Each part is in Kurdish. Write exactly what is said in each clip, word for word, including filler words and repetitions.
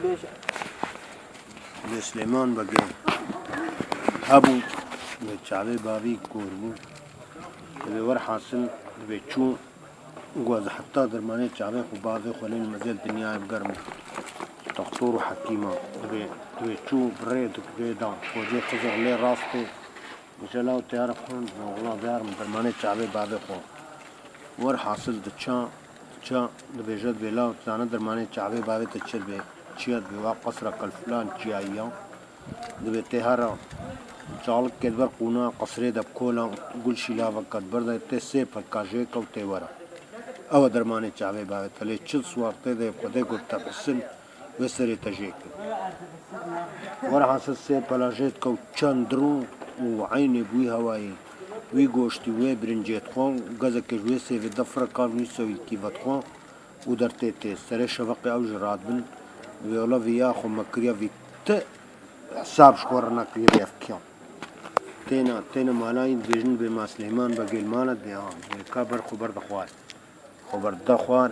Lê Silêman Begê hebû, lê çavê bavî kor bû. Divê werhasil divê çû û ez heta dermanê çavê xwe bavê xwe lê mezêl dinyayê bigerim. Doktor û hekîma divê, divê çû bi rê dik rê da. Xwecê Xizir lê rastê. Dije law teyara xwe, wela diyar min dermanê çavê bavê xwe. Werhasil diça, diça, dibêje divê law, tu zane dermanê çavê bavê te çi dibê, çiya dibê, wa qesra kelfilan çiyayî ya. Dibê tê hera çalikê di ber qûna qesrê de bi kola gul şîlaveke di ber de tê sê pelka jê ke û tê were. Ew e dermanê çavê bavê te. Lê çil siwar tê de Xwedê got te bisin, wê serê te jê kir. Werhasil sê pela jê dike û çend rû û eynê bi wî hewayê, wî goştî, wê birincê dixwe, gezekê ji wê sêvê de fireka nûsa wî kî vedixwe û dertê tê. Serê şeveqê ew jî radibin, divê wela vî ya xwe me kiriya vî ti hesab ji xwe re nekiriye vê evkiya. Têne, têne malayî dibêjin bê ma Silêman Begê li mala dê ha, dê ka ber xwe berdixwar. Xwe berdide xwar.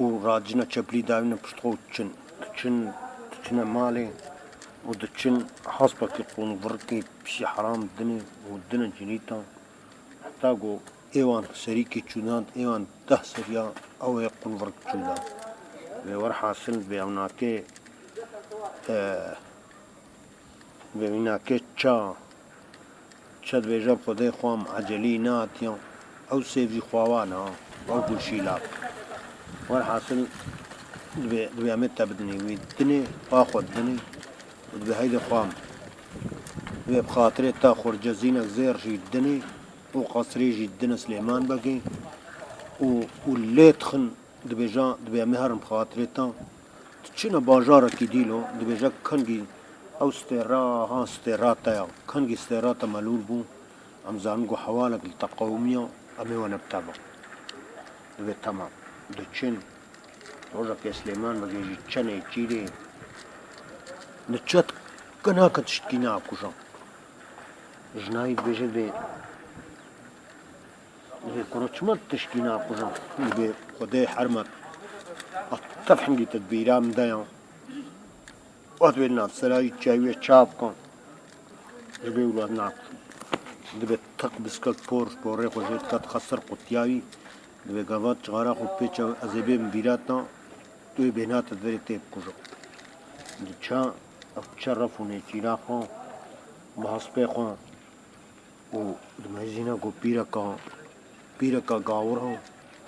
Û radicine çeplî dawîne pişt xwe û diçin, diçin, diçine malê û diçin hespekî qûn û virikê pişî heram dinê û dine cinîta. Heta ku êwan serîkê çûdan, êwan deh seriya ew ê qûn virik çûdan. Vê werhasil vê ewnakê, e, vê wînakê ça, ça dibêje bi Xwedê xwe em ecelî nehatiyan. Ew sêv jî xwe wan e, ew gul şîlak. Werhasil dibê, dibê em ê te bidinê wî dinê, pa xwe dinê û dibê heydê xwe em. Dibê bi xatirê te xurcezînek zêr jî dinê û qesrê jî dine Silêman Begê û, û lê dixin. Dibêja, dibê em ê herin bi xatirê te. Tu çine bajarekî dîlo, dibêje kengî ew stêra, ha stêra te ya. Kengî stêra te melûl bû, em zanin ku hewalek li te qewimiya, em ê wene bi te bin. Dibê temam. Diçin. Rojekê Silêman Begê jî çenê çîrê. Diçe kenake tiştkî nakuja. Jinayî dibêje dibê Dibê kuro çima tişkî naqujan? Dibê Xwedê hermet. A tev hingî te di bîra min de ya. Wat wê nav serayî çayî wê çav kan. Ji bê wila nakujan. Dibê teq bisket por, porê xwe jê diket xesir qutiyayî. Dibê gava çixara xwe pêça ez ê bêm bîra ta. Tu yê bêhna te derê tê bikujo. Diça, ev diçe ref û nêçîra xwe. Bi hespê xwe. Û dimezîne ku pîreka, pîreka gawir ha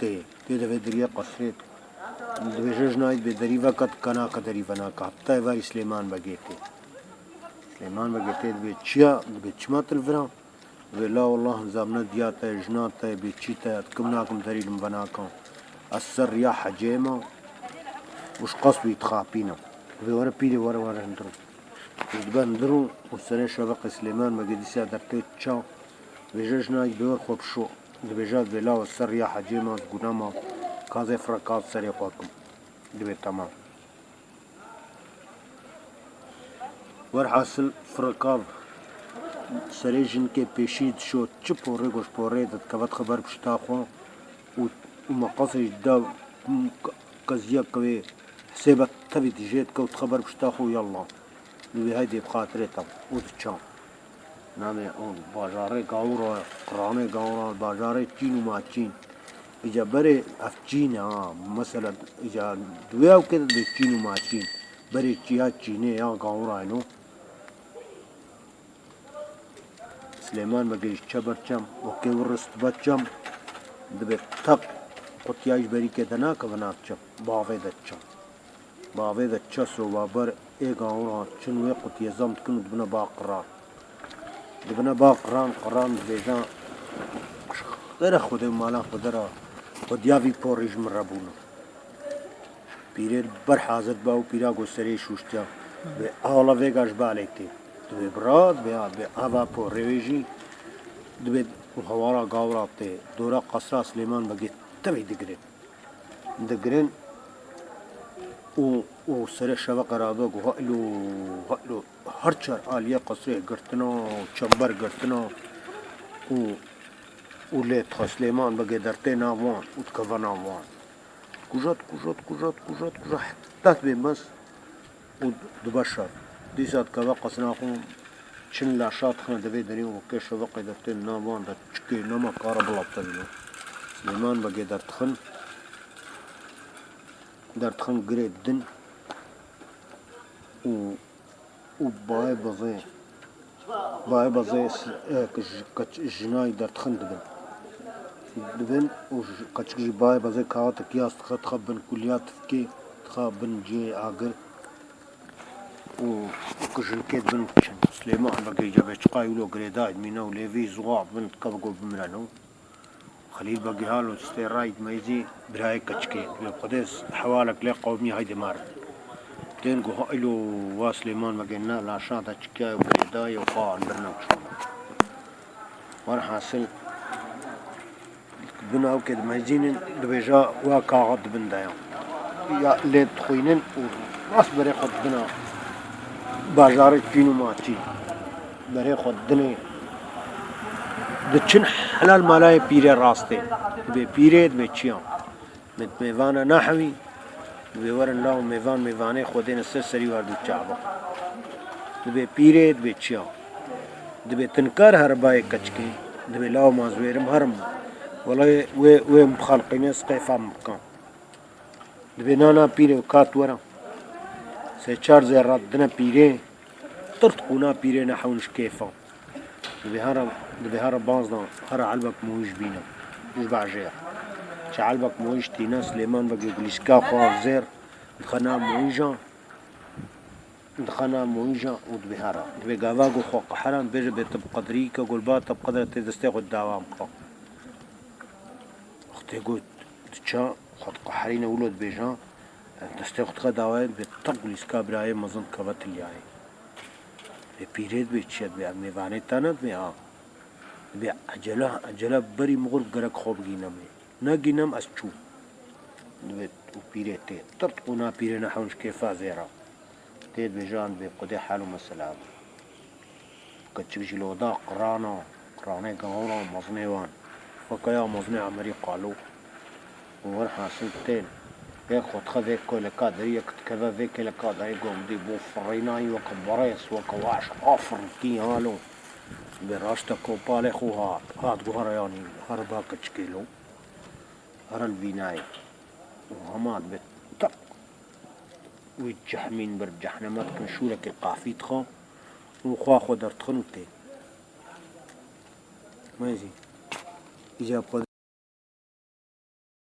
tê, tê de vê deriyê qesrê. Dibêje jinayî dibê derî veke, kenake derî venake. Heta êvarî Silêman Begê tê. Silêman Begê tê dibê çi ya? Dibê çima tu li vir a? Dibê la wallah nizam ne diya te ye, jina te ye, bê çî te ye, dikim nakim derî li min venaka. Ez ser riya hecê me û ji qas wî dixapînim. Dibê were pîrê were were hundir. Ji dibe hundir û serê şeveqê Silêman Begê dîsa dertê çaw. Dibêje jina yî bêwer xwe bişo. Dibêje ez vêla we ser riya hecê me, ez guna me, ka ez ê firekav serê xwe kim. Dibê temam. Werhasil firekav serê jinikê pêşî dişo, çi porê ku ji porê de dikeve dixe ber pişta xwe û, û meqasê jî da, keziyek wê hesêbe tevî dijê dike û dixe ber pişta xwe û yallah. Li wê heydê bi xatirê te û diça. Navê o bajarê gawura, qiranê gawura, bajarê çîn û maçîn. Îca berê ev çîn e ha. Mesela îca di wê ewkê de dibê çîn û maçîn. Berê çiya çînê ya gawura eno. Silêman Begê jî çe ber çem, wekê wir rist be çem. Dibê teq qutiyayî ji berîkê de nakeve nav çem. Bavê de çem. Bavê de çe soba ber ê gawura çin wê qutiyê zam dikin û dibine ba qiran. Dibine ba qiran, qiran dibêje, Xwedê re Xwedê û mala Xwedê re, Xwediya vî porî ji min re bûne. Pîrê li ber hazir dibe û pîra goserê şûştiya. Dibê, a wela vêga ji balê tê. Dibê bira, dibê, a, dibê, ava porê wê jî, dibê û hewara gawira tê. Dora qesra Silêman Begê tevî digirin. Digirin û, û serê şeveqê radibe ku helo, helo, her çar aliyê qesrê girtina û çember girtina û, û lê dixe Silêman Begê dertê nav wan û dikeve nav wan. Kuja, kuja, kuja, kuja, kuja, heta dibê mez û dibe şev. Dîsa dikeve qesna xwe, çin laşa dixine di vê derê û weke şeveqê de tên nav wan de çikê nema kare bila tevîne. Lêman Begê derdixin, derdixin girê din û û bayê bezê, bayê bezê s-, e, k-, j-, keç-, jinayî derdixin dibin. Dibin û j-, keçik jî bayê bezê kaxetek yas dixe, dixe bin kulya tifkê, dixe bin cihê agir û ku jinkê dibin û diçin. Silêman Begê cebe çiqayî wilo girêdayî dimîne û lêvî zuwa bin dikeve ku bimreno. Xelîl Begî Halo stê rayî dimeyzî birayê keçikê. Lê Xwedê hewalek lê qewmî haydê mar. Tên ku ha ilo wa Silêman Begê ne laşa de çikiyaye û girêdaye û xwe andirne û çûne. Werhasil, bin awkê dimeyzînin, dibêja wa kaxa dibin de ya. Ya lê dixwînin û rast berê xwe dibina bajarê çîn û maçî. Berê xwe dinê diçin helal malayê pîrê rastê. Dibê pîrê, dibê çiya. Min mêvana nahewî, dibê werin law mêvan mêvanê xwe dêne ser serî wer dû çava. Dibê pîrê, dibê çiya. Dibê tinkar here bayê keçikê. Dibê law ma zwêrim herim. Welayê wê, wê min bixelqîne, ez qêfa min bikim. Dibê na, na pîrê û kat were. Sê çar zêra dine pîrê. Tirt qûna pîrê nehewin ji kêfa. Dibê hera, dibê hera banzdan, hera elbek moyîj bîne. Ji bajêr. Çi elbek moyîj tîne, Silêman Begê gulîska xwe zêr, dixe na moyîja, dixe na moyîja û dibê hera. Dibê gava ku xwe qeheran, bêje bê tu bi qedrî ke gulba te bi qedre tê destê xwe dawa bike. Wextê ku diça xwe diqeherîne wilo dibêja, destê xwe dixe dawayê, dibê tak gulîska birayê mezin dikeve tilyayê. Ê pîrê dibê çi ye? Dibê em mêvanê te ne dibê ha. Dibê ecele, ecele berî mixur gerek xwe bigînemê. Negînem ez çûm. Dibê û pîrê tê. Tirt qûna pîrê nehewin ji kêfa zêra. Tê dibêjan dibê Xwedê hal û mesela bû. Keçik jî loda qirana, qiranê gehora mezinê wan. Weke ya mezinê Emerî Qalo. Û werhasil tên. Yek xwe dixe vê kêleka deriyek dikeve, vê kêleka derê gomdî bû firînayî weke berêz, weke waş, afirî halo. Bê raşte kopalê xwe hat, hat guhara yanî, here ba keçikê lo. Here li vînayê. Û hema dibe tak. Wî cehmîn bir cehneme dikin, şûrekê qafî dixwe û xwe xwe derdixin û tê. Mezî. Îca bi xwe